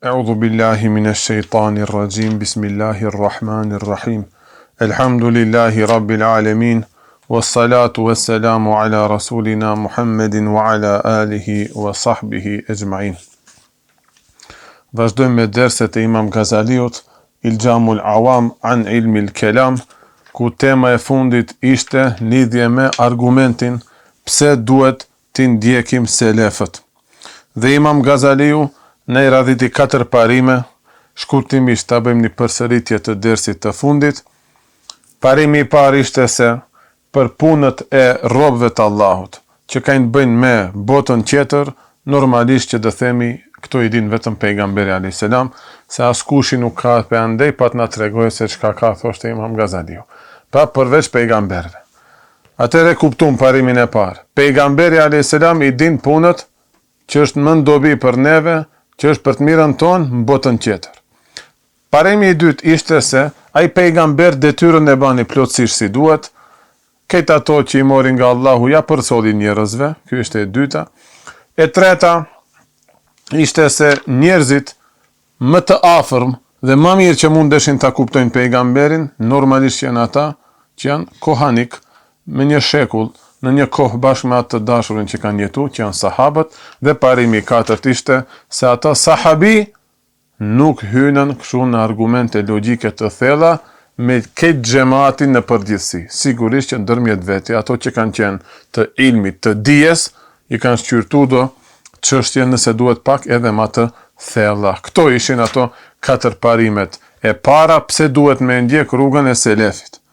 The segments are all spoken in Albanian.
Eudhu billahi mine shejtani rraxhim, bismillahi rrahmani rrahim. Elhamdulillahi rabbil alemin, wa salatu wa salamu ala rasulina Muhammedin wa ala alihi wa sahbihi exhmain. Vazhdojmë me derset e Imam Gazaliut, Ilxhamul Awam an Ilmil Kelam, ku tema e fundit ishte lidhje me argumentin pse duhet t'i ndjekim selefët. Dhe Imam Gazaliu na i radhiti katër parime, shkurtimisht ta bëjmë një përsëritje të dersit të fundit. Parimi i parë ishte se për punët e robëve të Allahut, që kanë të bëjnë me botën tjetër, normalisht që do themi këto i din vetëm pejgamberi alejhi selam, se askushi nuk ka prej andej pa të na tregojë se çka ka, thoshte Imam Gazaliu. Pra përveç pejgamberëve. Atëherë e kuptum parimin e parë. Pejgamberi alejhi selam i din punët që është më në dobi për neve, që është për të mirën tonë në botën tjetër. Parimi i dytë ishte se ai pejgamber detyrën e bani plotësisht si duhet, krejt ato që i mori nga Allahu ja përcolli njerëzve, kjo ishte e dyta. E treta ishte se njerëzit më të afërm dhe më mirë që mundeshin ta kuptojnë pejgamberin, normalisht janë ata që janë kohanik me një shekull, në një kohë bashkë me atë të dashurin që kanë jetu, që janë sahabët, dhe parimi i katërt ishte se ata sahabi nuk hynën kështu në argumente logjike të thella me krejt xhematin në përgjithësi. Sigurisht që ndërmjet veti, ato që kanë qenë të ilmit, të dijes, i kanë shqyrtu do çështje nëse duhet pak edhe ma të thella. Këto ishin ato katër parimet e para pse duhet me ndjek rrugën e selefit.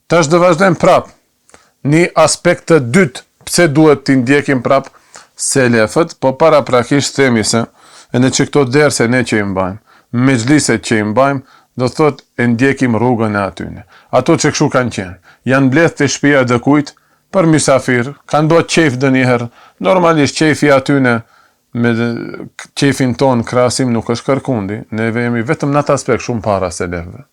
Tash do vazhdojmë prap. Një aspekt të dytë pse duhet t'i ndjekim prap selefët, po paraprakisht themi se edhe që këto derse ne që i mbajmë, mexhliset që i mbajmë, do të thotë e ndjekim rrugën e atyne. Ato që kështu kanë qenë, janë mbledh te shtëpia e dëkujt për mysafir, kanë bërë qejf ndonjëherë, normalisht qejfi atyne me qejfin tonë krahasim nuk është kërkundi, neve jemi vetëm në atë aspekt shumë para selefëve.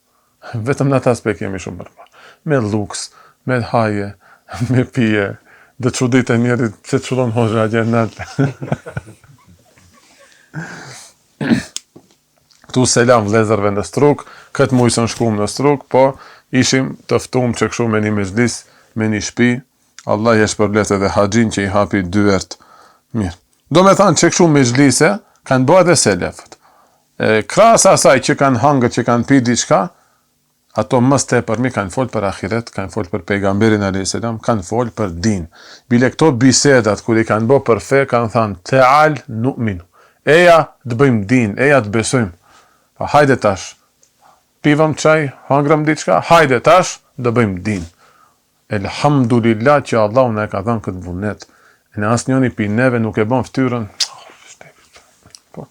Vetëm në atë aspekt jemi shumë përpara. Me luks, me haje, me pije, dhe çuditet njeri pse qëllon hoxha atje nalt. Këtu selam vllezërve në Strugë, këtë muj s'un shkum në Strugë, po ishim të ftum që kështu me një mexhlis, me një shpi, Allah e shpërbleftë edhe haxhin që i hapi dyert. Mirë. Do me thanë që kështu mexhlise, kanë bo edhe selefët. E, krahas asaj që kanë hangër, që kanë pi diçka, ato më së tepërmi kanë fol për ahiret, kanë fol për pejgamberin alayhis salam, kanë fol për din. Bile këto bisedat kur i kanë bë për fe, kanë thanë teal nu'minu. Eja të bëjmë din, eja të besojmë. Pa hajde tash. Pivëm çaj, hangrëm diçka, hajde tash do bëjmë din. Elhamdulillah që Allahu na e ka dhënë këtë vullnet. E në asnjëri pi neve nuk e bën fytyrën. Po.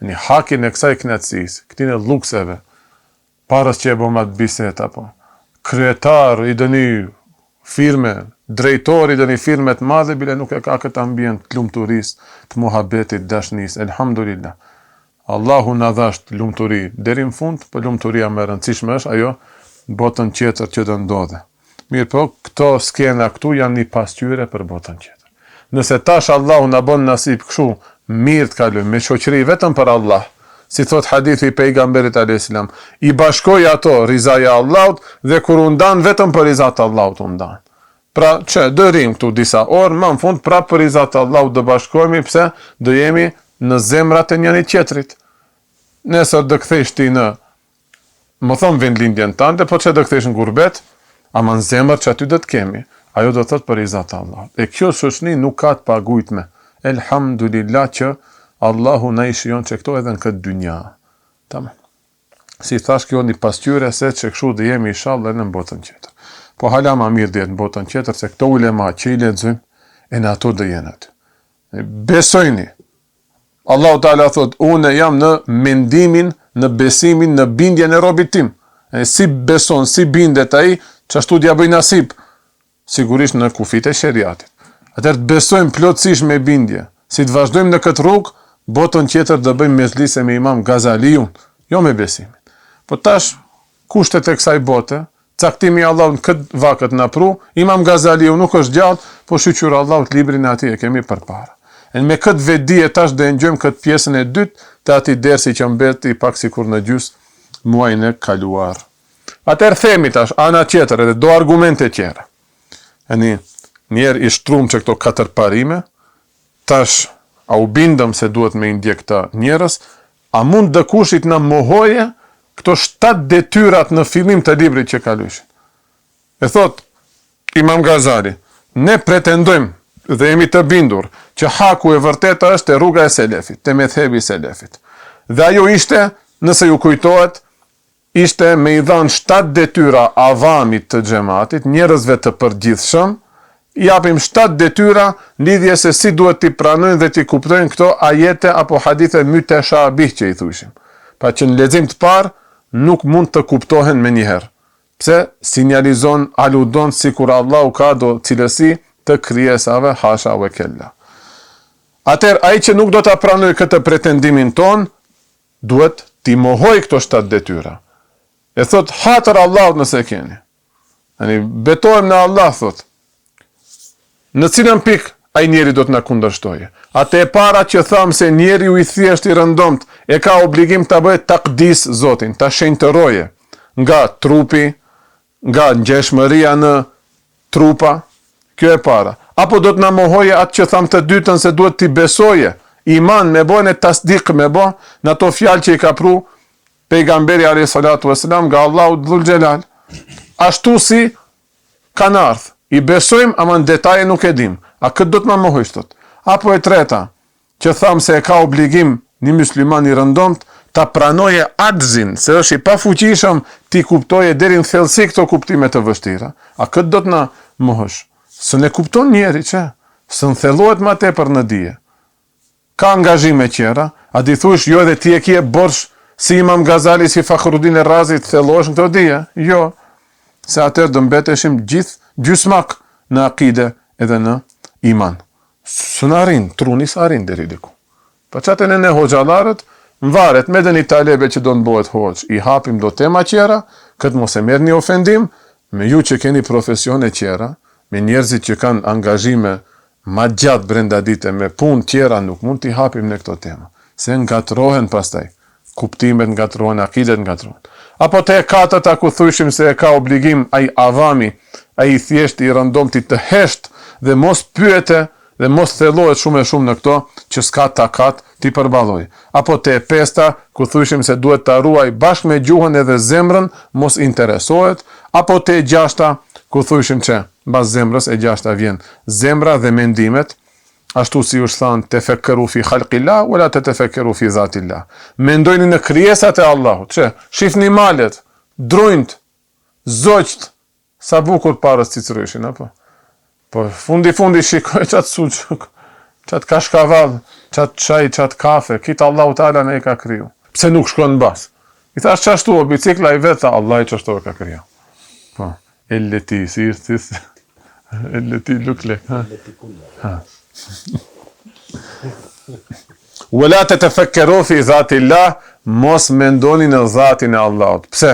Në hakin e kësaj kënaqësisë, këtyne lukseve, parës që e bëm atë bisedë apo kryetar i ndonjë firme, drejtor i ndonjë firme të madhe, bile nuk e ka këtë ambient të lumturisë, të muhabetit, dashnisë. Elhamdulillah. Allahu na dhashtë lumturi deri në fund, po lumturia më e rëndësishme është ajo në botën tjetër që do ndodhe. Mirëpo, këto skena këtu janë një pasqyre për botën tjetër. Nëse tash Allahu na bën nasip kështu mirë të kalojmë me shoqëri vetëm për Allah, si thot hadithi i pejgamberit alayhis salam, i bashkoi ato rizaja e Allahut dhe kur u ndan vetëm për riza të Allahut u ndan. Pra, që do rrim këtu disa orë, më në fund prapë për riza të Allahut do bashkohemi pse do jemi në zemrat e njëri tjetrit. Nesër do kthehesh ti në më thon vendlindjen tënde, po që do kthehesh në gurbet, ama në zemër që aty do të kemi. Ajo do thot për riza të Allahut. E kjo shoqni nuk ka të pagujtme. Elhamdulillah që Allahu na i shijon që këto edhe në këtë dynja. Tamam. Si thash kjo një pasqyre se që kështu do jemi inshallah në botën tjetër. Po hala ma mirë do jetë në botën tjetër se këto ulema që i lexojmë e në ato do jenë aty. Besojni. Allahu Teala thot, unë jam në mendimin, në besimin, në bindjen e robit tim. E si beson, si bindet ai, qashtu t'ja bëj nasip. Sigurisht në kufijtë e sheriatit. Atëherë të besojmë plotësisht me bindje, si të vazhdojmë në këtë rrugë, botën tjetër do bëjmë mexhlise me Imam Gazaliun, jo me besimin. Po tash kushtet e kësaj bote, caktimi i Allahut në këtë vakët na pru, Imam Gazaliu nuk është gjallë, po shyqyr Allahut librin e atij e kemi përpara. E me këtë vetëdije tash do e ngjojmë këtë pjesën e dytë të atij dersi që mbeti pak sikur në gjys muajin e kaluar. Atëherë themi tash, ana tjetër edhe do argumente tjera. Yani, njëherë i shtrum që këto katër parime, tash a u bindëm se duhet me i ndjek këta njerëz, a mund dikush të na mohoje këto shtatë detyrat në fillim të librit që kalojshin. E thot Imam Gazali, ne pretendojmë dhe jemi të bindur që haku e vërteta është te rruga e selefit, te medhhebi i selefit. Dhe ajo ishte, nëse ju kujtohet, ishte me i dhanë shtatë detyra avamit të xhematit, njerëzve të përgjithshëm, i japim shtatë detyra në lidhje se si duhet t'i pranojnë dhe t'i kuptojnë këto ajete apo hadithe myteshabih që i thujshim. Pra që në lexim të parë nuk mund të kuptohen menjëherë. Pse sinjalizon, aludon sikur Allahu ka do cilësi të krijesave, hasha ve kella. Atëherë ai që nuk do ta pranojë këtë pretendimin tonë, Duhet t'i mohojë këto shtatë detyra. E thot hatër Allahut nëse e keni. Yani betohem në Allah thot. Në cilën pikë ai njeri do të na kundërshtojë? Atë e para që thamë se njeriu i thjeshtë i rëndomtë e ka obligim ta bëjë takdis Zotin, ta shenjtëroje nga trupi, nga ngjashmëria në trupa, kjo e para. Apo do të na mohoje atë që thamë të dytën se duhet t'i besoje, iman me bo e tasdik me bo, në ato fjalë që i ka pru pejgamberi alayhi salatu wasalam nga Allahu dhul xhelal. Ashtu si kanë ardhë, i besojmë, ama në detaje nuk e dim. A këtë do të ma mohojsh thot? Apo e treta, që thamë se e ka obligim një mysliman i rëndomtë ta pranoje axhin, se është i pafuqishëm t'i kuptoje deri në thellësi këto kuptime të vështira. A këtë do të na mohosh? S'e kupton njeri që s'e thellohet ma tepër në dije. Ka angazhime tjera, a di thush jo edhe ti e kje borxh si Imam Gazali, si Fakhruddin Razi të thellohesh në këto dije? Jo, se atëherë do mbeteshim gjithë gjysmak në akide edhe në iman. S'un arrin, truni s'arrin deri diku. Po qatë ne ne hoxhallarët, mvaret me ndonjë talebe që do të bëhet hoxhë, i hapim do tema tjera, këtë mos e merrni ofendim, me ju që keni profesione tjera, me njerëzit që kanë angazhime ma gjatë brenda dite me punë tjera nuk mund t'i hapim ne këto tema, se ngatërrohen pastaj. Kuptimet ngatërrohen, akidet ngatërrohen. Apo te e katërta ku thujshim se e ka obligim ai avami, ai i thjeshti i rëndomti të hesht dhe mos pyete dhe mos thellohet shumë e shumë në këto që s'ka takat t'i përballojë. Apo te e pesta ku thujshim se duhet ta ruajë bashkë me gjuhën edhe zemrën mos interesohet, apo te e gjashta ku thujshim që mbas zemrës e gjashta vjen zemra dhe mendimet, Ashtu si është thanë tefekkeru fi khalqillah wala tetefekkeru fi dhatillah. Mendojni në krijesat e Allahut, që shifni malet, drunjt, zogjt, sa bukur parës cicërojshin, apo? Po fundi fundi shikoj çat suxhuk, çat kashkavall, çat çaj, çat kafe, kit Allahu Teala na i ka kriju. Pse nuk shkon në bas? I thash çashtu o bicikla i vetë tha Allahu çashtu e ka kriju. Po. Elleti si si elleti lukle ha. Ha. Wala tetefekkeru fi dhatillah, mos mendoni në dhatin e Allahut. Pse?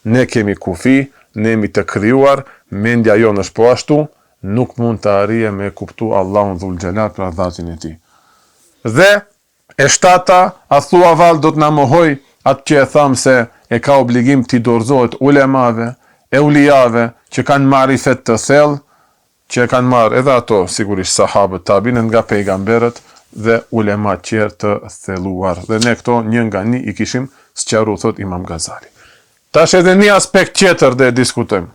Ne kemi kufi, ne jemi të krijuar, mendja jonë është po ashtu, nuk mund të arrijë me kuptu Allahun dhul xhelal pra dhatin e tij. Dhe E shtata, a thua vallë do të na mohojë atë që e thamë se e ka obligim t'i dorëzohet ulemave, eulijave, që kanë marifet të thellë, që e kanë marrë edhe ato, sigurisht sahabët, tabiinët nga pejgamberët dhe ulema tjerë të thelluar. Dhe ne këto një nga një i kishim sqaru, thotë Imam Gazali. Tash edhe një aspekt tjetër do e diskutojmë.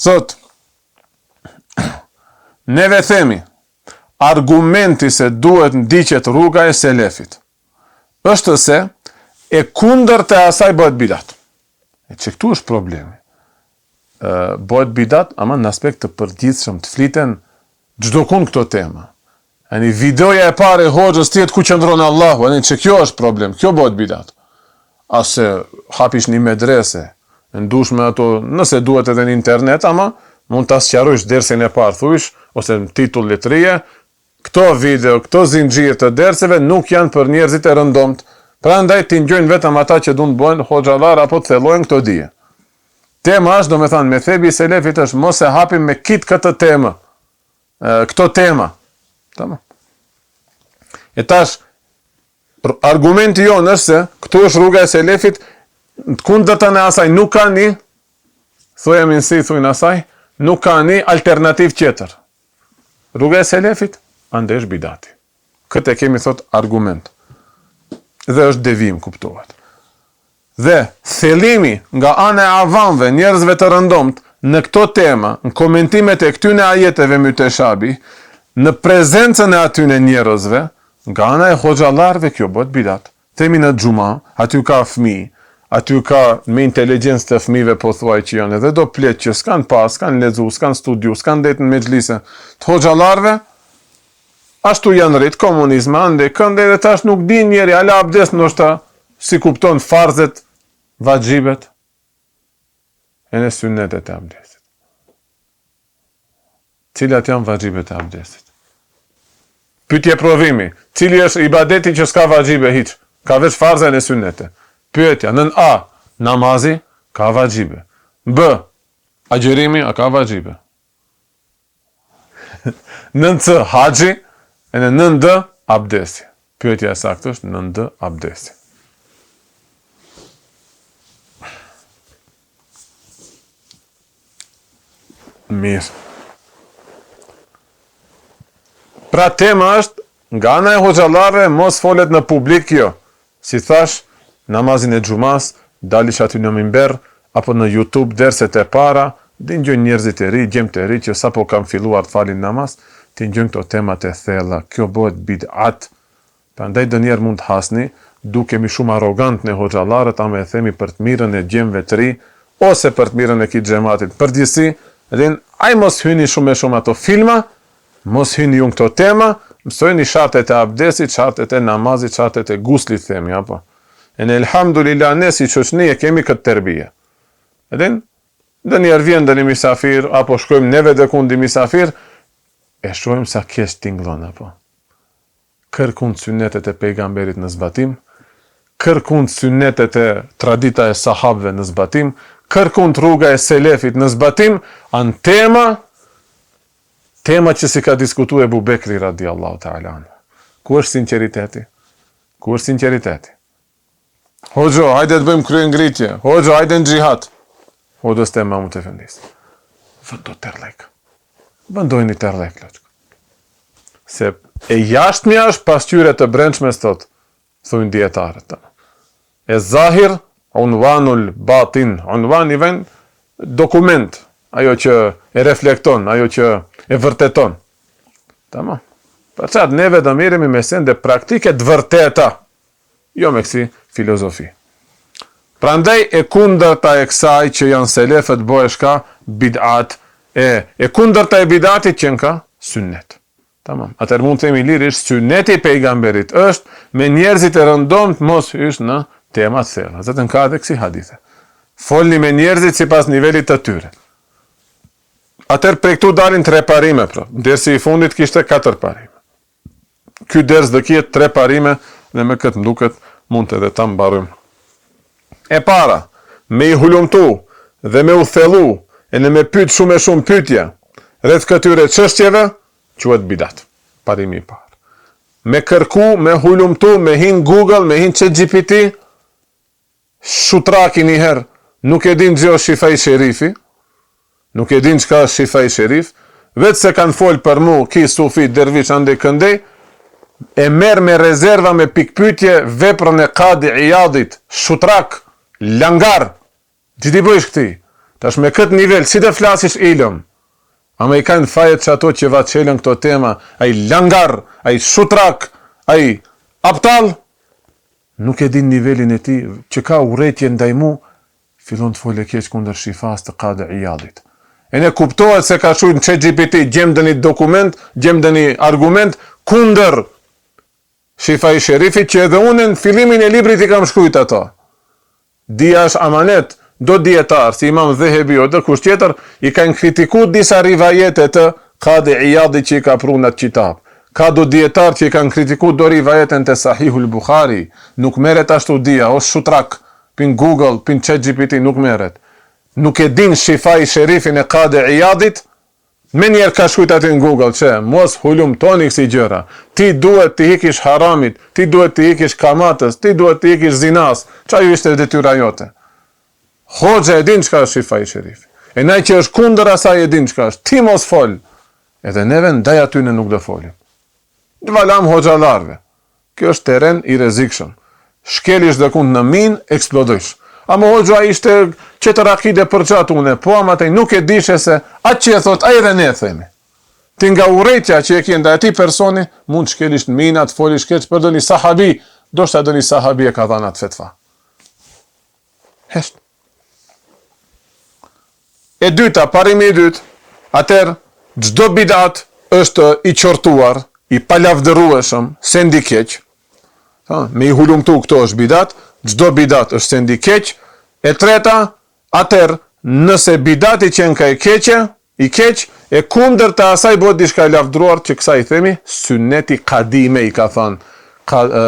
Thotë, neve themi, Argumenti se duhet ndiqet rruga e selefit, është se e kundërta e asaj bëhet bidat. E që këtu është problemi. Ë bëhet bidat, ama në aspekt të përgjithshëm të fliten çdokund këto tema. Ani videoja e parë e hoxhës të jetë ku qëndron Allahu, ani që kjo është problem, kjo bëhet bidat. A se hapish një medrese, ndush me ato, nëse duhet edhe në internet, ama mund ta sqarojsh dersin e parë thujsh, ose në titull letrie, këto video, këto zinxhirë të derseve nuk janë për njerëzit e rëndomtë, prandaj t'i ngjojnë vetëm ata që duan të bëhen hoxhallar apo të thellojnë këto dije. Tema është, domethënë, medhhebi i selefit është mos e hapim me kit këtë temë, këto tema. Tamam. E tash, argumenti jonë është se, këtu është rruga e selefit, në të kundërtën e asaj nuk ka një, thujemi në si thujnë asaj, nuk ka një alternativë tjetër. Rruga e selefit, andej është bidati. Këtë e kemi thot argument. Dhe është devijim, kuptohet. Dhe thellimi nga ana e avamëve, njerëzve të rëndomtë, në këto tema, në komentimet e këtyne ajeteve myteshabih, në prezencën e atyne njerëzve, nga ana e hoxhallarëve kjo bëhet bidat. Themi në xhuma, aty ka fëmijë, aty ka me inteligjencë të fëmijëve pothuaj që janë edhe do pleq që s'kanë pa, s'kanë lexu, s'kanë studiu, s'kanë ndejt në mexhlise të hoxhallarëve, Ashtu janë rrit komunizma andej këndej dhe tash nuk din njeri hala abdes ndoshta s'i kupton farzet vaxhibet ene synnetet e abdesit. Cilat janë vaxhibet e abdesit? Pyetje provimi, cili është ibadeti që s'ka vaxhibe hiç, ka veç farze ene synnete? Pyetja, nën A, namazi ka vaxhibe. B, agjërimi a ka vaxhibe? Nën C, haxhi, ene nën D, abdesi. Pyetja e saktë është nën D, abdesi. Mirë. Pra tema është nga ana e hoxhallarëve mos folet në publik kjo. Si thash, namazin e xhumas, dalish aty në mimber apo në youtube derset e para, t'i ngjojnë njerëzit e ri, djemtë e ri që sapo kanë filluar të falin namaz, t'i ngjojnë këto temat e thella, kjo bëhet bid'at. Prandaj ndonjëherë mund të hasni, dukemi shumë arrogant ne hoxhallarët ama e themi për të mirën e djemve të ri ose për të mirën e këtij xhematit në përgjithësi, din, aj mos hyni shumë e shumë ato filma, Mos hyni ju në këto tema, mësojini shartet e abdesit, shartet e namazit, shartet e guslit themi apo. Ene elhamdulillah ne si shoqni e kemi këtë terbije. E din? Ndonjëherë vjen ndonjë misafir apo shkojmë neve dikund di misafir, e shohim sa keq tingëllon apo. Kërkund synetet e pejgamberit në zbatim, kërkund synetet e tradita e sahabëve në zbatim, kërkund rruga e selefit në zbatim, a në tema Tema që s'i ka diskutu Ebu Bekri radiallahu ta'ala anhu. Ku është sinqeriteti? Ku është sinqeriteti? Hoxho, hajde të bëjmë kryengritje. Hoxho, hajde në xhihad. Hoxhës te Mahmut Efendisë. Vëndo terlek. Vëndojni terlek, loçka. Se e jashtmja është pasqyrë e të brendshmes, thot, Thonë dijetarët. Ez-zahir unwanul batin, unwan i vjen dokument, ajo që e reflekton, ajo që e vërteton. Tamam. Për qatë neve do merremi me sende praktike të vërteta, jo me kësi filozofi. Prandaj e kundërta e kësaj që janë selefët bëhesh ka bid'at, e, e kundërta e bid'atit qenka synnet. Tamam. Atëherë mund të themi lirisht syneti i pejgamberit është me njerëzit e rëndomtë mos hysh në tema të thella. Zaten ka edhe kësi hadithe. Folni me njerëzit sipas nivelit të tyre. Atëherë prej këtu dalin tre parime, pra. Dersi i fundit kishte katër parime. Ky ders do ketë tre parime dhe me këtë më duket mund edhe ta mbarojmë. E para, me i hulumtu dhe me u thellu e në me pyet shumë e shumë pyetje rreth këtyre çështjeve, quhet bidat. Parimi i parë. Me kërku, me hulumtu, me hi në Google, me hi në ChatGPT, shutraki një herë, nuk e din gjë është Shifai Sherifi, nuk e din çka është Shifai Sherif, veç se kanë fol për mu, ki sufi, dervish, andej këndej, e merr me rezerva me pikëpyetje veprën e Kadi Ijadit, shutrak, langar, Ti t'i bëjsh këtij. Tash me këtë nivel si të flasish ilëm? Ama i kanë fajet që ato që va çelën këto tema, ai langar, ai shutrak, ai aptall, nuk e din nivelin e tij, që ka urrejtje ndaj mu, fillon të folë keq kundër shifas të Kadi Ijadit. Ene kuptohet se ka shkrujt në ChatGPT gjem ndonjë dokument, gjem ndonjë argument kundër Shifai Sherifit që edhe unë në fillimin e librit i kam shkrujt ato. Dija është amanet, do dijetarë, si Imam Dhehebi o dikush tjetër, i kanë kritiku disa rivajete të Kadi Ijadit që i ka pru në atë kitab. Ka do dijetarë që i kanë kritiku do rivajete te Sahihul Buhari. Nuk merret ashtu dija, o shutrak, pin Google, pin ChatGPT, nuk merret. Nuk e din Shifai Sherifin e Kadi Ijadit? Menjëherë ka shkrujt aty në Google që mos hulumtoni kësi gjëra. Ti duhet t'i hikish haramit, ti duhet t'i hikish kamatës, ti duhet t'i hikish zinas. Qajo ishte detyra jote? Hoxha e din çka është shifai sherifi. E naj që është kundër asaj e din çka është. Ti mos fol. Edhe neve ndaj atyne nuk do folim. T'va lam hoxhallarëve. Kjo është terren i rrezikshëm. Shkelish dëkund në minë, eksplodojsh. Ama hoxha ishte qetër akide për qatë une, po ama ti nuk e dishe se atë që e thot ai edhe ne e themi. Ti nga urrejtja që e ke ndaj atij personi, mund të shkelish në mina, të folish keq për ndonjë sahabi, ndoshta ndonjë sahabi e ka dhënë atë fetva. Hesht. E dyta, parimi i dytë, atëherë çdo bidat është i qortuar, i palavdërueshëm, send i keq. Ha, me i hulumtu këto është bidat, çdo bidat është send i keq. E treta, atëherë nëse bidati qenka i keqe, i keq, e kundërta e asaj bëhet diçka e lavdëruar që kësaj i themi syneti kadime i ka thënë ka, e,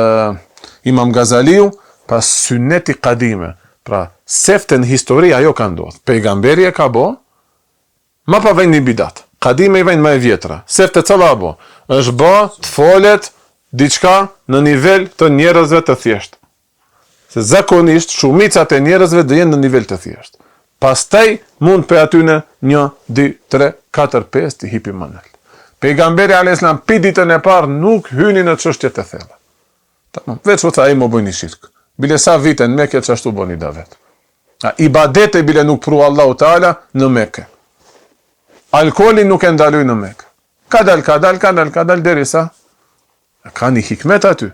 Imam Gazaliu, pra syneti kadime, pra sefte në histori ajo ka ndodhë, pejgamberi e ka bo, ma pa vejnë një bidat, kadime i vejnë ma e vjetra, sefte cëlla bo, është bo të folet diçka në nivel të njerëzve të thjeshtë. Se zakonisht shumicat e njerëzve do jenë në nivel të thjeshtë. Pastaj mund prej atyne një, dy, tre, katër, pesë të hipim më nalt. Pejgamberi alejhi selam pi ditën e parë nuk hyni në çështje të thella. Tamam, veç u tha ej mo bëni shirk. Bile sa vite në Mekë qashtu bëni davet. A ibadete bile nuk pru Allahu Teala në Mekë. Alkoolin nuk e ndaloi në Mekë. Kadal, kadal, kadal, kadal derisa Ka një hikmet aty.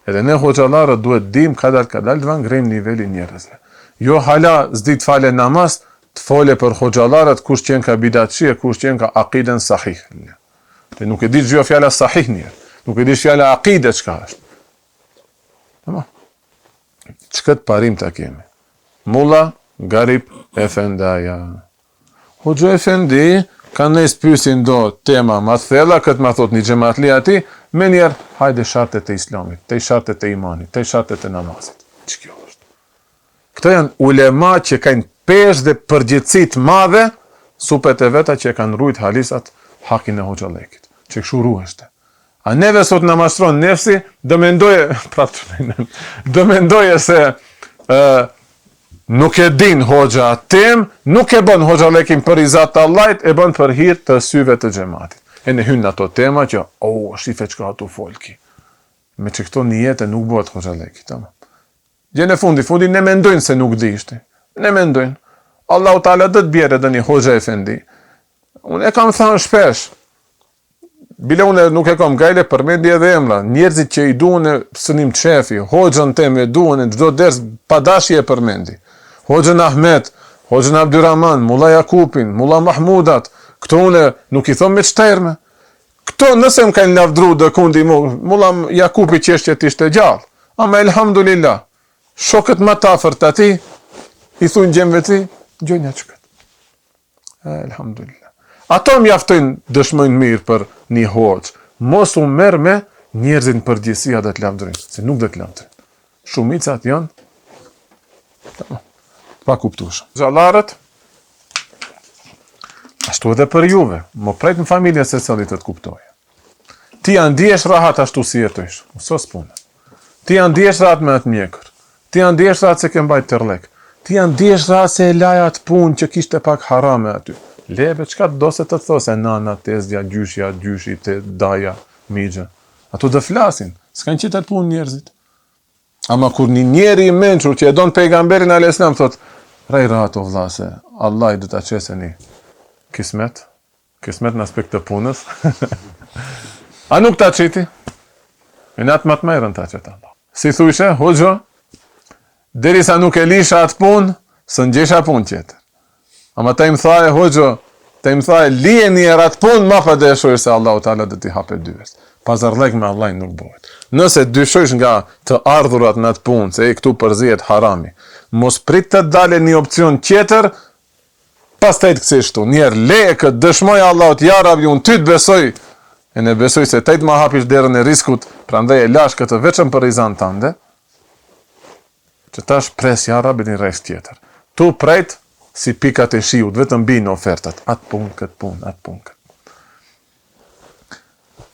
Edhe ne hoxhallarët duhet të dimë kadal kadal t'va ngrejmë nivelin njerëzve. Jo hala s'di të fale namaz, të fole për hoxhallarët kush qenka bidatçi e kush qenka akiden sahih. Ti nuk e di ç'jo fjala sahih njëherë. Nuk e di fjala akide çka është. Tamam. Qëkët parim ta kemi. Mulla Garip Efendaja. Hoxhë efendi, ka nes pyesin do tema ma të thella, këtë ma thot një xhematli aty, menjëherë, hajde shartet e islamit, te shartet e imanit, te shartet e namazit. Ç'kjo është? Këto janë ulema që kanë peshë dhe përgjegjësi të madhe, supet e veta që e kanë rujt halisat hakin e hoxhallekit. Që kështu ruheshte. A neve sot na mashtron nefsi, do mendoje, prapë do mendoje se ë nuk e din hoxha atë temë, nuk e bën hoxhallekin për riza të Allahit, e bën për hir të syve të xhematit. E ne hyn në ato tema që, oh, shife çka tu fol ki. Me që këto nijete nuk bëhet hoxhalleki, tamam. Gjën e fundi, fundi ne mendojnë se nuk dishte. Ne mendojnë. Allahu Teala do të bjerë edhe një hoxha efendi. Unë e kam thënë shpesh, Bile unë nuk e kam gajle përmendi edhe emra, njerëzit që i duhen e sënim qefi, hoxhën tem e duhen e çdo ders pa dashje e përmendi. Hoxhën Ahmet, hoxhën Abdurrahman, Mulla Jakupin, Mulla Mahmudat, këto unë nuk i thom me çterme. Këto nëse më kanë lavdru dëkundi mu, Mulla Jakupi qesh që t'ishte gjallë. Ama elhamdulillah, shokët më të afërt të atij, i thunë djemve të, gjonja që këtë. Elhamdulillah. Ato mjaftojnë dëshmojnë mirë për një hoxhë. Mos u merr me njerëzit në përgjithësi a do të lavdërojnë, se nuk do të lavdërojnë. Shumicat janë tamam, pakuptueshëm. Hoxhallarët ashtu edhe për juve, më prejt në familje secili të të kuptojë. Ti a ndihesh rahat ashtu si jetojsh, u sos puna. Ti a ndihesh rahat me atë mjekër. Ti a ndihesh rahat se ke mbajt tërlek. Ti a ndihesh rahat se e laja atë punë që kishte pak harame aty. Lebe, çka të do se të të thosë, nana, tezja, gjyshja, gjyshi, te, daja, mixha. Ato do flasin, s'kanë qetë atë punë njerëzit. Ama kur një njeri i mençur që e don pejgamberin alayhis salam thot, rrej rahat o vlla se Allahi do ta qesë një kismet, Kismet në aspekt të punës. A nuk ta qiti? E në atë më të mirën ta qet Allah. Si thujshe, hoxhë, derisa nuk e lisha atë punë, s'e gjesha punë tjetër. Ama ta im thaje, hoxhë, ta im thaje, lije një herë atë punë, ma pa dhe e se Allahu Teala do t'i hape dyert. Pazarllëk me Allahin nuk bëhet. Nëse dyshojsh nga të ardhurat në atë punë, se e këtu përzihet harami, mos prit të dale një opcion tjetër, Pastaj të kthesh këtu, një herë leje këtë, dëshmoje Allahut, ja Rabbi, unë ty të besoj, e ne besoj se ti të ma hapish derën e riskut, prandaj e lash këtë vetëm për rizan tënde. Që tash pres ja Rabbi një rresk tjetër. Tu pret si pikat e shiut, vetëm bijnë ofertat, atë punë, këtë punë, atë punë, këtë.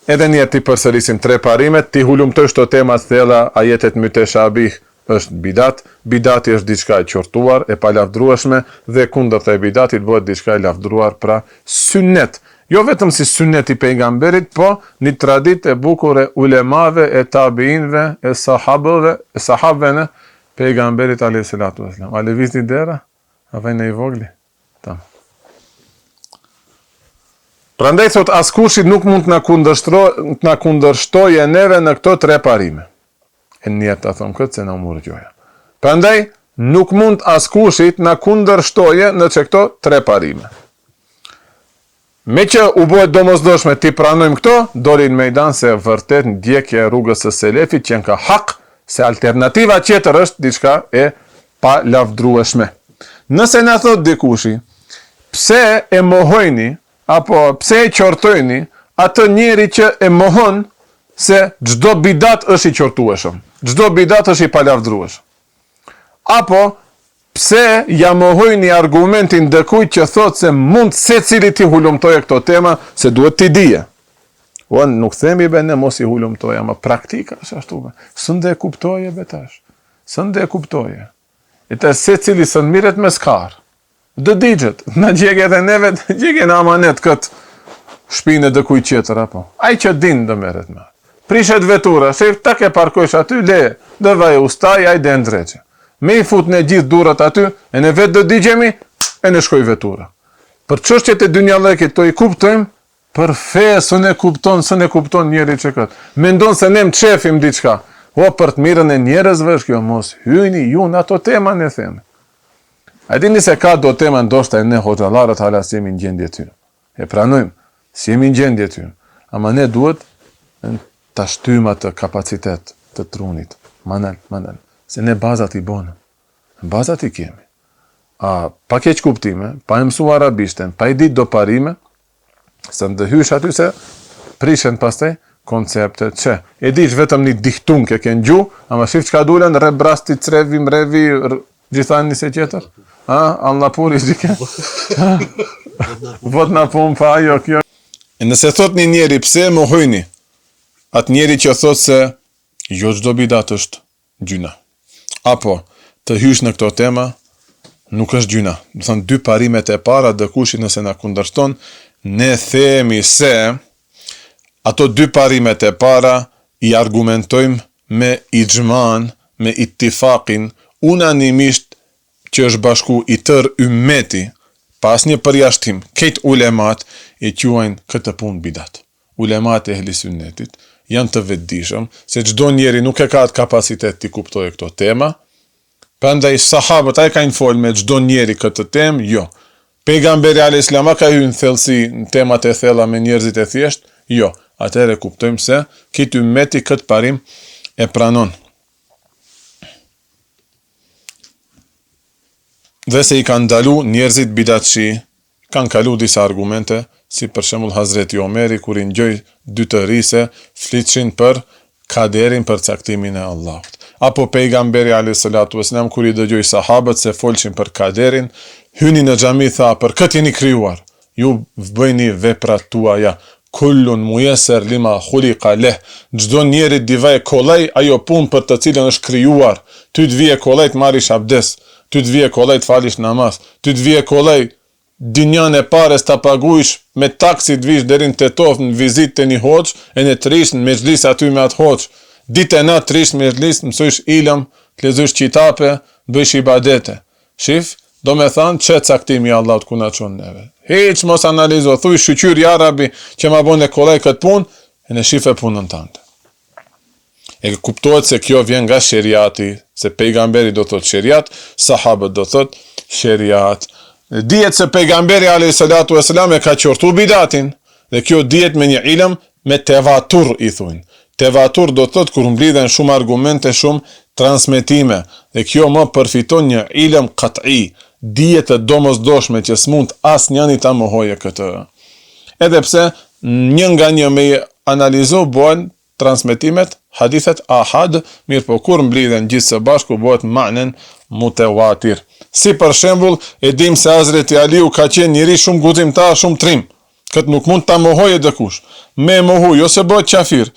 Edhe një herë t'i përsërisim tre parimet, t'i hulumtojsh këto tema të thella, ajetet myteshabih është bidat, bidati është diçka e qortuar, e palavdrueshme dhe e kundërta e bidatit bëhet diçka e lavdruar, pra synnet. Jo vetëm si synnet i pejgamberit, po një traditë e bukur e ulemave, e tabiinëve, e sahabëve, e sahabëve në pejgamberit alejhi salatu vesselam. A lëvizni dera? A vjen i vogli? Tamam. Prandaj thot askushi nuk mund të na kundërshtro, të na kundërshtojë neve në këto tre parime. E një herë ta thom këtë se na u mur gjoja. Prandaj nuk mund askushi të na kundërshtojë në që këto tre parime. Meqë u bë e domosdoshme t'i pranojmë këto, doli në mejdan se vërtet ndjekja e rrugës së selefit qenka hak, se alternativa tjetër është diçka e palavdrueshme. Nëse na thotë dikushi, pse e mohojni apo pse e qortojni atë njeri që e mohon se çdo bidat është i qortueshëm, çdo bidat është i palavdrueshëm. Apo Pse ja mohojni argumentin dikujt që thotë se mund secili t'i hulumtojë këto tema se duhet t'i dije. O nuk themi be ne mos i hulumtojë, ama praktika është ashtu be. S'un e kuptoje be tash. S'un e kuptoje. E tash secili s'un mirret me skarë. Do digjet, na djeg edhe neve, djeg në amanet këtë shpinë e dikujt tjetër, apo. Ai që din do merret me. Prishet vetura, shef, tak e parkojsh aty, le, do vaj ustaj, ai do e ndreqe. Me i fut ne gjithë durat aty, e ne vetë do digjemi, e ne shkoj vetura. Për çështjet e dynjallëkit to i kuptojmë, për fe s'un e kupton, s'un e kupton njeri që këtë. Mendon se ne mçefim diçka. O, për të mirën e njerëzve është kjo, mos hyni ju në ato tema ne themi. A dini se ka do tema ndoshta e ne hoxhallarët hala s'jemi në gjendje të hyjmë. E pranojmë, s'jemi në gjendje të hyjmë. Ama ne duhet ta shtyjmë atë kapacitet të trunit. Ma nalt, ma nalt. Se ne bazat i bonëm. Bazat i kemi. A pa keqkuptime, pa e mësu arabishten, pa i ditë do parime, Se në hysh aty se prishen pastaj konceptet që e dish vetëm një dihtung e ke në gjuhë, ama shif çka dulen, rebrasti, crevi, mrevi, gjithan një se tjetër. A, Allapuri, dike? Vodna pumpa, ajo, kjo. E nëse thot një njeri, pse e mohojni atë njeri që thot se jo çdo bidat është gjynah. Apo, të hysh në këto tema, nuk është gjynah. Do të thonë dy parimet e para dikushi nëse na kundërshton, ne themi se ato dy parimet e para i argumentojmë me ixhman, me ittifakin, unanimisht që është bashku i tërë ymmeti, pa asnjë përjashtim, krejt ulemat e quajnë këtë punë bidat. Ulemat e Ehli Synnetit janë të vetëdijshëm se çdo njeri nuk e ka atë kapacitet t'i kuptojë këto tema, prandaj sahabët a e kanë folë me çdo njeri këtë temë? Jo. Pejgamberi alejhi selam a ka hyrë në thellësi në temat e thella me njerëzit e thjeshtë? Jo. Atëherë kuptojmë se krejt ymmeti këtë parim e pranon. Dhe se i kanë ndalu njerëzit bidatçi Kanë kalu disa argumente, si për shembull Hazreti Omeri kur i ngjoi dy të ri se flitshin për kaderin për caktimin e Allahut. Apo Pejgamberi alejhi salatu ue selam kur i dëgjoi sahabët se folshin për kaderin, hyni në xhami tha për këtë jeni krijuar, ju bëjni veprat tuaja, kullun mujesser lima khuliqa leh, çdo njerit t'i vajë kollaj ajo punë për të cilën është krijuar, ty të vije kollaj të marrish abdes, ty të vije kollaj të falish namaz, Ty të vije kollaj dynjanë e pares ta pagujsh me taksi të vish deri në Tetovë në vizitë te një hoxhë e ne të rrish në mexhlis aty me atë hoxhë ditë e natë të rrish në mexhlis të mësojsh ilëm të lexojsh qitape të bëjsh ibadete shif domethanë qe caktimi i Allahut ku na çon neve hiç mos analizo thuj shyqyr ja Rabbi që ma bone kollaj këtë punë e ne shife punën tande. E kuptohet se kjo vjen nga sheriati, se pejgamberi do thotë sheriat, sahabët do thotë sheriat. Dihet se pejgamberi alayhi salatu wasalam e ka qortu bidatin, dhe kjo dihet me një ilëm me tevatur i thujnë. Tevatur do thotë kur mblidhen shumë argumente, shumë transmetime, dhe kjo më përfiton një ilëm kat'i, dije të domosdoshme që s'mund asnjani ta mohoje këtë. Edhe pse një nga një me i analizu bëhen Transmetimet, hadithet ahad, mirëpo kur mblidhen gjithë së bashku bëhet ma'nen mutewatir. Si për shembull, e dimë se Hazreti Aliu ka qenë njeri shumë guximtar, shumë trim. Këtë nuk mund ta mohojë dikush. Me e mohu, jo se bëhet qafir,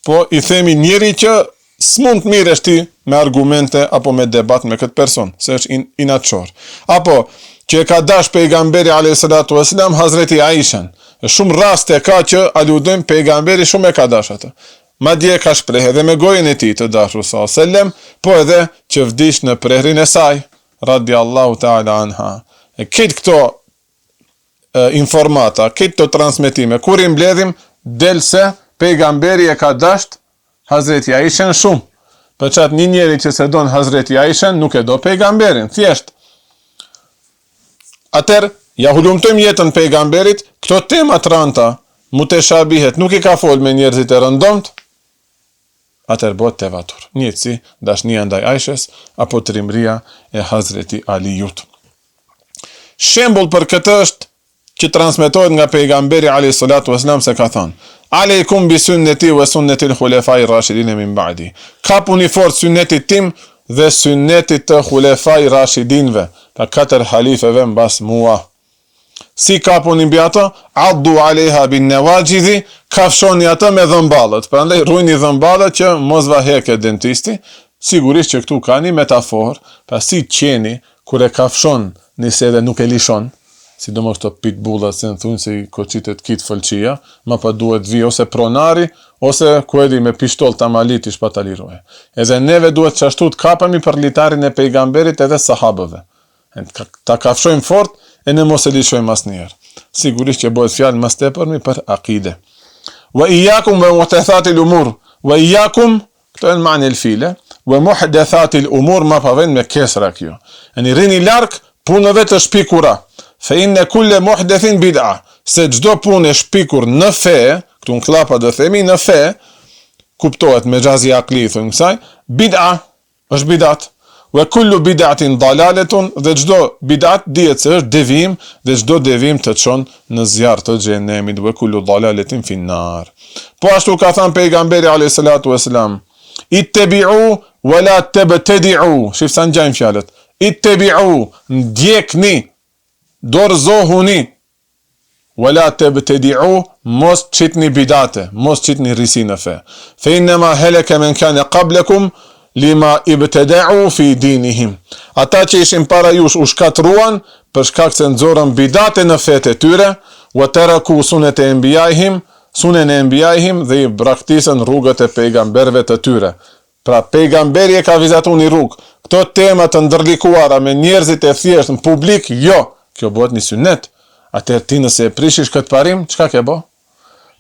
po i themi njeri që s'mund të mirresh ti me argumente apo me debat me këtë person, se është in, inatçor. Apo që e ka dash pejgamberi alayhi salatu wasalam Hazreti Aishan. Shumë raste ka që aludojnë pejgamberi shumë e ka dash atë. Madje e ka shpreh edhe me gojën e tij të dashur sa sellem, po edhe që vdiq në prehrin e saj, radiallahu ta'ala anha. E krejt këto informata, krejt këto transmetime, kur i mbledhim, del se pejgamberi e ka dasht Hazreti Aishen shumë. Për qatë një njeri që s'e don Hazreti Aishen, nuk e do pejgamberin, thjesht. Atëherë, ja hulumtojmë jetën pejgamberit, këto tema të ranta, muteshabihet, nuk i ka fol me njerëzit e rëndomtë, atëherë bëhet tevatur. Njëjtë si dashnia ndaj Aishes apo trimëria e Hazreti Aliut. Shembull për këtë është që transmetohet nga pejgamberi alayhi salatu wasalam se ka thënë: "Alejkum bi sunneti wa sunneti al-khulafai rashidin min ba'di." Kapuni fort synnetit tim dhe synnetit të khulefai rashidinëve, pra katër halifeve mbas mua. Si kapuni mbi ato? Addu alejha bin nawajidhi, kafshoni atë me dhëmballët. Prandaj rujni dhëmballët që mos va heke dentisti. Sigurisht që këtu ka një metaforë, pra si qeni kur e kafshon një se edhe nuk e lishon, sidomos këto pitbullat se thonë se i koçitet krejt fëlqia, mapa duhet vi ose pronari, ose ku e di me pishtol ta malitish pa ta lirojë. Edhe neve duhet qashtu të kapemi për litarin e pejgamberit edhe sahabëve. Ta kafshojmë fort e ne mos e lishojmë asnjëherë. Sigurisht që bëhet fjalë më së tepërmi për akide. Wa iyyakum wa muhdathatil umur. Wa iyyakum Këto janë mane el-file, wa muhdathatil umur mapa vjen me kesra kjo. Yani rrini larg punëve të shpikura. Fe inne kulle muhdethin bid'a, se çdo punë e shpikur në fe, këtu në klapa do themi në fe, kuptohet mexhazi akli i thonë kësaj, bid'a është bidat. Wa kullu bid'atin dalaletun dhe çdo bidat dihet se është devijim dhe çdo devijim të çon në zjarr të xhehenemit wa kullu dalaletin fin nar. Po ashtu ka thënë pejgamberi alayhi salatu wasalam Ittebi'u wa la tabtadi'u. Shif sa ngjajnë fjalët. Ittebi'u, ndjekni, dorëzohuni Wala tebtedi'u, mos qitni bidate, mos qitni risi në fe. Fe innema heleke men kane qablekum lima ibteda'u fi dinihim. Ata që ishin para jush u shkatërruan për shkak se nxorën bidate në fetë e tyre, wa teraku sunete enbijaihim, sunene enbijaihim dhe i braktisën rrugët e pejgamberëve të tyre. Pra pejgamberi e ka vizatu një rrugë. Këto tema të ndërlikuara me njerëzit e thjeshtë në publik, jo. Kjo bëhet një synet. Atëherë ti nëse e prishish këtë parim, çka ke bo?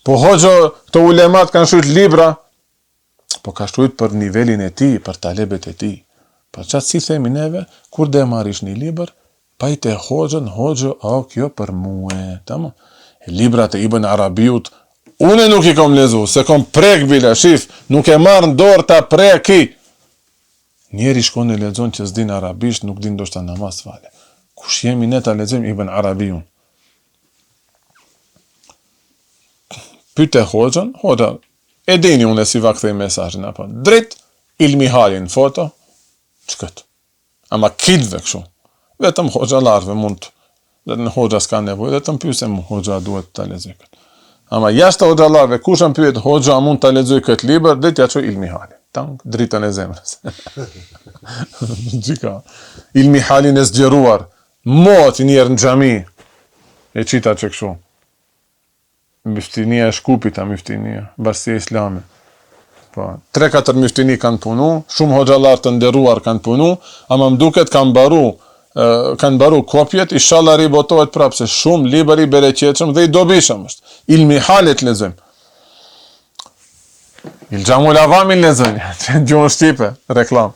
Po hoxho, këto ulemat kanë shkrujt libra, po ka shkrujt për nivelin e tij, për talebet e tij. Po qatë si themi neve, kur do e marrish një libër, Pyte hoxhën, hoxhë, a kjo për mue, tamam. E librat e Ibn Arabiut, une nuk i kom lezu, s'e kom prek bile, shif, nuk e marr në dorë ta preki. Njeri shkon e lexon që s'din arabisht, nuk din ndoshta namaz fale. Kush jemi ne ta lexojmë Ibn Arabiun? Pyte hoxhën, hoxha, e dini une si va kthej mesazhin, apo drejt ilmihalin foto, ç'kët. Ama krejtve kështu. Vetëm hoxhallarëve mund të, dhe në hoxha s'ka nevojë dhe të më pyesë mu hoxha duhet ta lexoj këtë. Ama jashtë hoxhallarëve kush më pyet hoxha mund ta lexoj këtë libër, dhe t'ia çoj ilmihalin. Tang dritën e zemrës. Gjika. Ilmihalin e zgjeruar. Mot një herë në xhami. E qita që kështu. Myftinia e Shkupit a myftinia, Bashkësia Islame. Po, 3-4 myftini kanë punu, shumë hoxhallar të nderuar kanë punu, ama më duket kanë mbaru, kanë mbaru kopjet, inshallah ribotohet prapë se shumë libër i bereqetshëm dhe i dobishëm është. Ilmihalet lexojmë. Ilxhamul Avamin lexojmë, në gjuhën shqipe, reklam.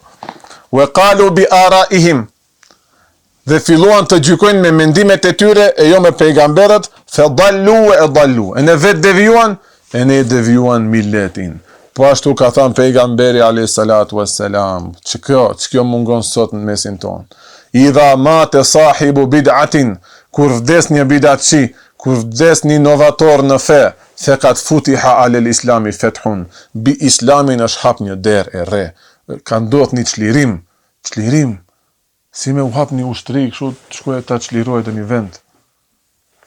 Wa qalu bi araihim dhe filluan të gjykojnë me mendimet e tyre e jo me pejgamberët, fe dallu e edallu. Ene vetë devijuan, ene devijuan miletin. Po ashtu ka thënë pejgamberi alayhi salatu wassalam, që kjo, që kjo mungon sot në mesin tonë. Idha mate sahibu bid'atin, kur vdes një bidatçi, kur vdes një novator në fe, fekad futiha alel islami fethun, mbi islamin është hap një derë e re. Ka ndodh një çlirim, çlirim, Si me u hap një ushtri kështu të shkojë ta çlirojë ndonjë vend.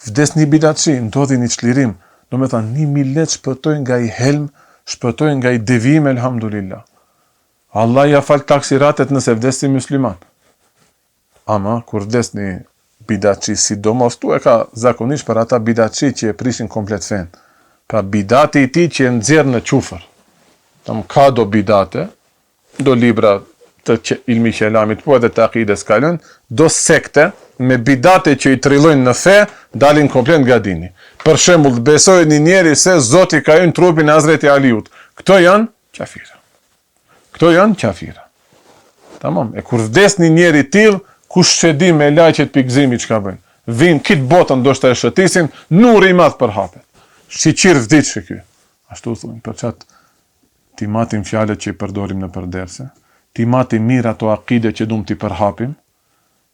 Vdes një bidatçi, ndodhi një çlirim, domethanë një milet shpëtoi nga i helm, shpëtoi nga i devijim elhamdulillah. Allah ja fal taksiratet nëse vdes si musliman. Ama kur vdes një bidatçi sidomos ktu e ka zakonisht për ata bidatçi që e prishin komplet fenë. Pra bidati i tij që e nxjerr në qufër. Tam ka do bidate, do libra të ilmi kelamit po edhe të akides kalojnë, do sekte me bidate që i trillojnë në fe, dalin komplet nga dini. Për shembull, të besojë një njeri se Zoti ka hyrë në trupin e Hazreti Aliut. Këto janë qafira. Këto janë qafira. Tamam, e kur vdes një njeri i tillë, kush e di melaqet pi gëzimi çka bëjnë. Vijnë krejt botën ndoshta e shëtisin, nuri i madh përhapet. Shyqyr vdiq ky. Ashtu thonë, për çat t'i matim fjalët që i përdorim nëpër derse, t'i matim mirë ato akide që dum t'i përhapim,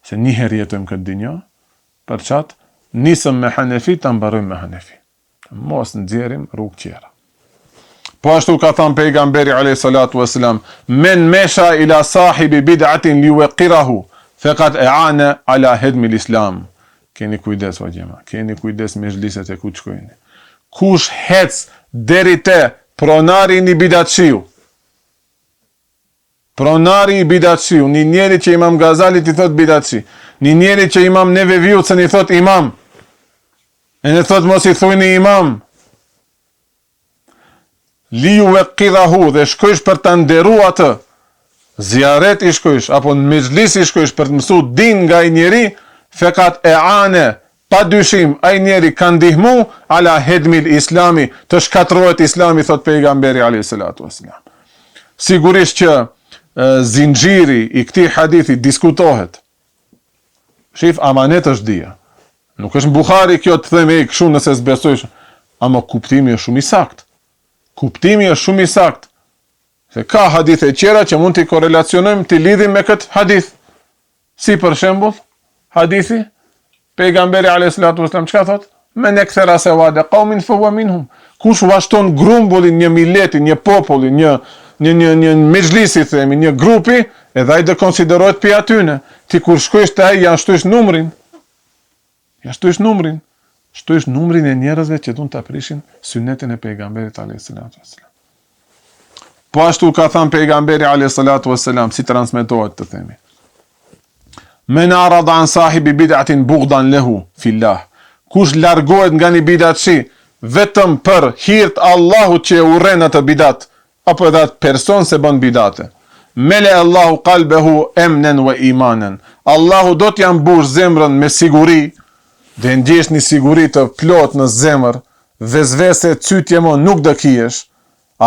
se një herë jetojmë këtë dynja, për çat nisëm me Hanefi ta mbarojmë me Hanefi. Mos nxjerrim rrugë tjera. Po ashtu ka thënë pejgamberi alayhi salatu wasalam, "Men mesha ila sahibi bid'atin liwqirahu, faqad a'ana ala hedmi al-islam." Keni kujdes o xhema, keni kujdes mexhliset e ku të shkojni. Kush hec deri te pronari i një bidatçiu, Pronari i bidatçiu, një njeri që Imam Gazalit i thot bidatçi, një njeri që Imam Neveviut s'un i thot imam, e ne thot mos i thujni imam, li juvekkirahu dhe shkojsh për ta nderu atë, ziaret i shkojsh, apo në mexhlis i shkojsh për të mësu din nga ai njeri, fekad eane, Pa dyshim, ai njeri ka ndihmu ala hedmil islami, të shkatërrohet islami, thotë pejgamberi alejhi salatu vesselam. Sigurisht që zinxhiri i këtij hadithi diskutohet. Shif, amanet është dija. Nuk është në Buhari kjo të them ej kështu nëse s'besojsh, ama kuptimi është shumë i saktë. Kuptimi është shumë i saktë. Se ka hadithe tjera që mund t'i korrelacionojmë, t'i lidhim me këtë hadith. Si për shembull, hadithi pejgamberi alayhi salatu wasallam çka thot? Men ekthera sewade qaumin fa huwa minhum. Kush ua shton grumbullin një mileti, një populli, një një një një mexhlisi themi, një grupi, edhe ai do konsiderohet pi atyne. Ti kur shkojsh te ai ja shtojsh numrin. Ja shtojsh numrin. Shtojsh numrin e njerëzve që duan ta prishin synetin e pejgamberit alayhi salatu wasallam. Po ashtu ka thënë pejgamberi alayhi salatu wasallam, si transmetohet të themi. Men arada an sahibi bid'atin bughdan lahu fillah. Kush largohet nga një bidatçi vetëm për hir të Allahut që e urren atë bidat, apo edhe atë person se bën bidate. Mele Allahu kalbehu emnen wa imanen. Allahu do t'ja mbush zemrën me siguri, dhe ndjesh një siguri të plot në zemër, vesvese cytje mo nuk do kijesh,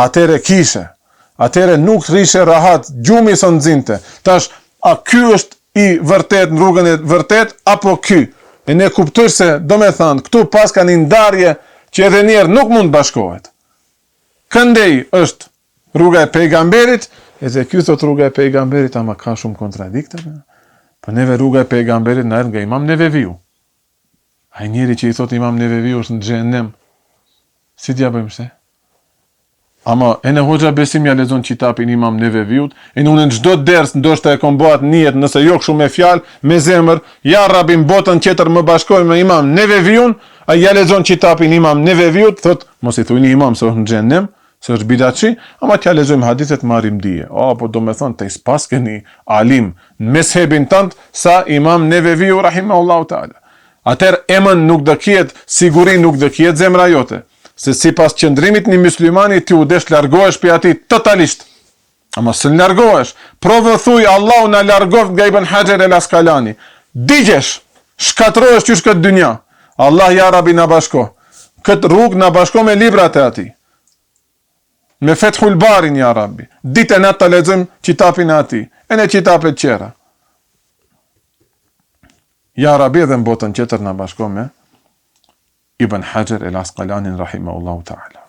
atëherë kishe, atëherë nuk rrishe rahat, gjumi s'të zinte. Tash, a ky është i vërtet në rrugën e vërtet, apo ky? E ne kuptoj se, domethanë, këtu paska një ndarje që edhe njerë nuk mund bashkohet. Këndej është rruga e pejgamberit, edhe ky thot rruga e pejgamberit, ama ka shumë kontradikta. Po neve rruga e pejgamberit na erdh nga Imam Neveviu. Ai njeri që i thot Imam Neveviu është në xhehenem. Si t'ja bëjmë se? Ama ene hoxha Besim ja lexon qitapin Imam Neveviut, e unë në çdo ders ndoshta e kom bo atë nijet, nëse jo kështu me fjalë, me zemër, ja Rabbi në botën tjetër më bashkoj me Imam Neveviun, ai ja lexon qitapin Imam Neveviut, thot mos i thujni Imam se është në xhehenem, se është bidatçi, ama t'ja lexojmë hadithet marrim dije. O, po do me thonë, te s'paske një alim në mezhebin tënd, sa Imam Neveviu, rahimahullahu ta'ala. Atëherë emën nuk do ketë, siguri nuk do ketë zemra jote. Se sipas qëndrimit një muslimani ti u desh largohesh prej atij totalisht. Ama s'un largohesh. Provo thuj Allahu na largoft nga Ibn Hajar el Askalani. Digjesh, shkatrohesh qysh këtë dynja. Allah ja Rabbi na bashko. Këtë rrugë na bashko me librat e atij. Me Fethul Barin ja Rabbi. Ditë e natë ta lexojmë qitapin e atij. E në qitapet tjera. Ja Rabbi edhe në botën tjetër na bashko me Ibn Hajar el Asqalanin rahimahullahu ta'ala.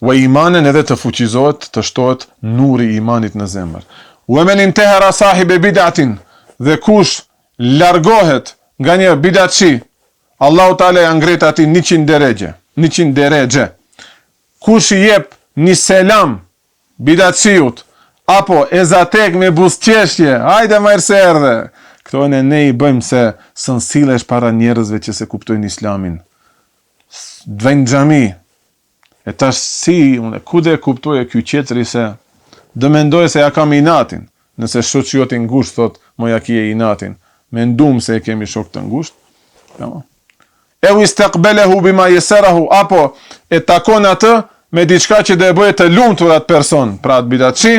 Wa imanen edhe të fuqizohet, të shtohet nuri i imanit në zemër. Wa men intehara sahibe bid'atin dhe kush largohet nga një bidatçi, Allahu Teala ja ngret atij 100 derexhe, 100 derexhe. Kush i jep një selam bidatçiut apo e zatek me buzëqeshje, hajde mirë se erdhe. Këto ene ne i bëjmë se s'un sillesh para njerëzve që s'e kuptojnë islamin. S'vejnë n'xhami. E tash si unë ku do e kuptojë ky tjetri se do mendojë se ja kam inatin. Nëse shoqi jot i ngushtë thotë mo ja kije inatin. Mendum se e kemi shok të ngushtë. Tamam. Eu istakbelehu bima jeserahu apo e takon atë me diçka që do e bëjë të lumtur atë person, pra atë bidatçi,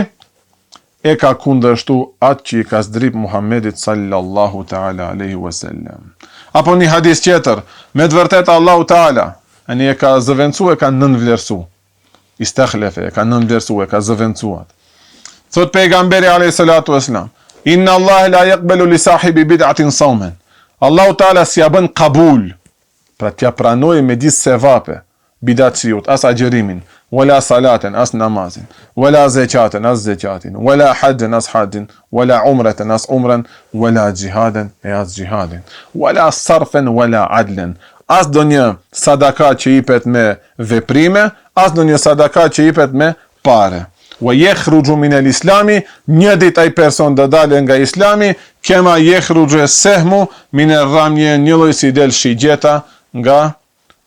e ka kundërshtu atë që i ka zdrip Muhammedit sallallahu ta'ala aleyhi wa sallam. Apo një hadis tjetër, me të vërtet Allahu ta'ala, ani e ka zëvendësu e ka nënvlerësu. Istakhlefe, e ka nënvlerësu, e ka zëvendësu atë. Thot pejgamberi aleyhi salatu wa sallam, Inna Allah la yakbelu li sahibi bid'atin saumen. Allahu ta'ala s'ja bën kabul, pra t'ja pranojë me gjithë sevape, bidatçiut, as agjërimin, wala salaten, as namazin, wala zeqaten, as zeqatin, wala haxhen, as haxhin, wala umreten, as umren, wala xhihaden, e as xhihadin, wala sarfen, wala adlen, as ndonjë sadaka që ipet me veprime, as ndonjë sadaka që ipet me pare. Wa jekhruxhu min el islami, një ditë ai person do dale nga islami, kema jekhruxhu es sehmu min el ramje, njëlloj si del shigjeta nga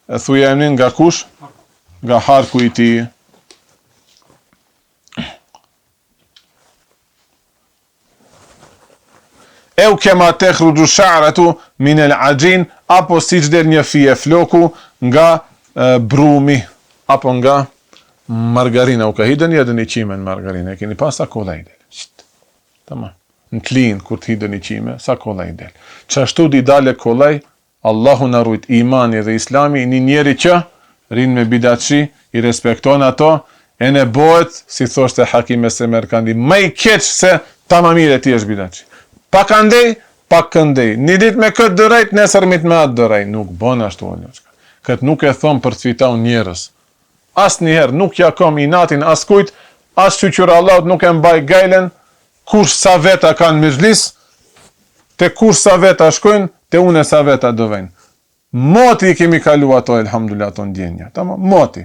E thuj emnin nga kush? Nga harku i tij. Eu kema tekhruxhu sha'ratu min el axhin, apo siç del një fije floku nga e, brumi, apo nga margarina. U ka hi ndonjëherë një qime në margarina, e keni pa sa kollaj del. Tamam. Në tlinë, kur të hi ndonjë qime, sa kollaj del. Qashtu di dale kollaj, Allahu na rujt imani dhe islami një njeri që rrin me bidatçi i respekton ato ene bohet si thoshte Hakim e Semerkandi më i keq se tamamile ti është bidatçi pak andej pak këndej një ditë me këtë drejt nesërmit me atë drejt nuk bon ashtu o loçka këtë nuk e thom për të fitau njerëz asnjëherë nuk ja kom inatin askujt as shyqyr Allahut nuk e mbaj gajlen Kush sa veta ka në mexhlis, te kush sa veta shkojnë, te une sa veta do vejnë. Moti i kemi kalu ato elhamdulillah ato ndjenja. Tamam, moti.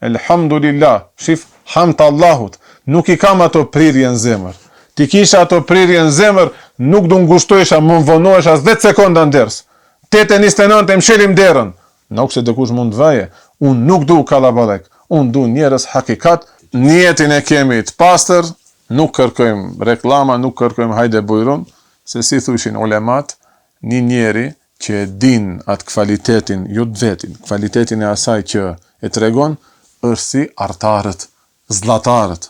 Elhamdulillah, shif hamd Allahut, nuk i kam ato prirje në zemër. T'i kisha ato prirje në zemër, nuk do ngushtojsha, më vonohesha as 10 sekonda në ders. 8:29 e mshelim derën. Nuk se dikush mund të veje, unë nuk du kallaballëk, unë du njerëz hakikat, nijetin e kemi të pastër, nuk kërkojmë reklama, nuk kërkojmë hajde bujrum, se si thushin ulemat, një njeri që e din atë kvalitetin, jo të vetin, kvalitetin e asaj që e tregon, është si artarët, zllatarët.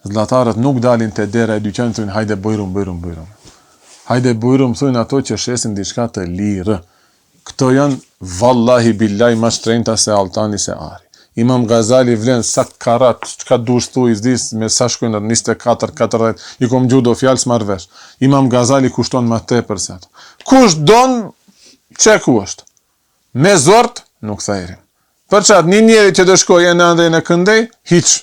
Zllatarët nuk dalin te dera e dyqanit thonë hajde bujrum bujrum bujrum. Hajde bujrum thonë ato që shesin diçka të lirë. Këto janë vallahi billahi ma shtrenjta se altani se ari. Imam Gazali vlen sa karat, çka dush thuj, s'di me sa shkojnë ato 24, 40, i kom ngju do fjalë s'marr vesh. Imam Gazali kushton ma tepër se ato. Kush don, qe ku është. Me zort, nuk thërrim. Për qatë, një njeri që do shkojë e në andej në këndej, hiq.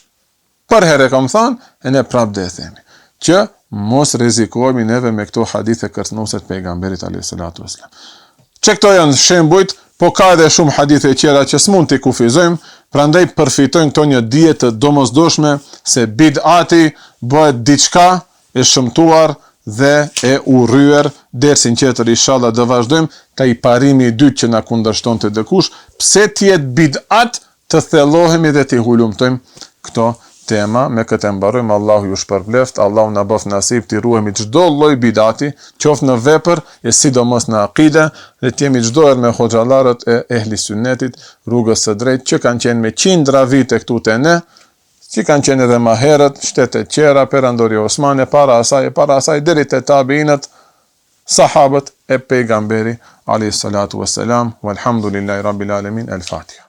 Përherë e kam thanë, e ne prapë do e themi, që mos rrezikohemi neve me këto hadithe kërcënuese të pejgamberit alayhi salatu wasalam. Që këto janë shembujt, po ka edhe shumë hadithe tjera që s'mund t'i kufizojmë, prandaj përfitojnë këto një dije të domosdoshme se bid'ati bëhet diçka e shëmtuar dhe e urryer, dersin tjetër inshallah do vazhdojmë te ai parimi i dytë që na kundërshtonte dikush, pse të jetë bid'at të thellohemi dhe t'i hulumtojmë këto tema, me këtë e mbarojmë, Allahu ju shpërbleftë, Allahu na bëftë nasip t'i ruhemi çdo lloj bidati, qoftë në vepër e sidomos në akide, dhe të jemi çdo herë me hoxhallarët e ehli synnetit, rrugës së drejtë, që kanë qenë me qindra vite këtu te ne, që kanë qenë edhe ma herët, shtetet tjera, Perandoria Osmane, para asaj e para asaj, deri te tabiinët, sahabët e pejgamberi, alayhi salatu wassalam, walhamdulillahi rabbil alamin, el Fatiha.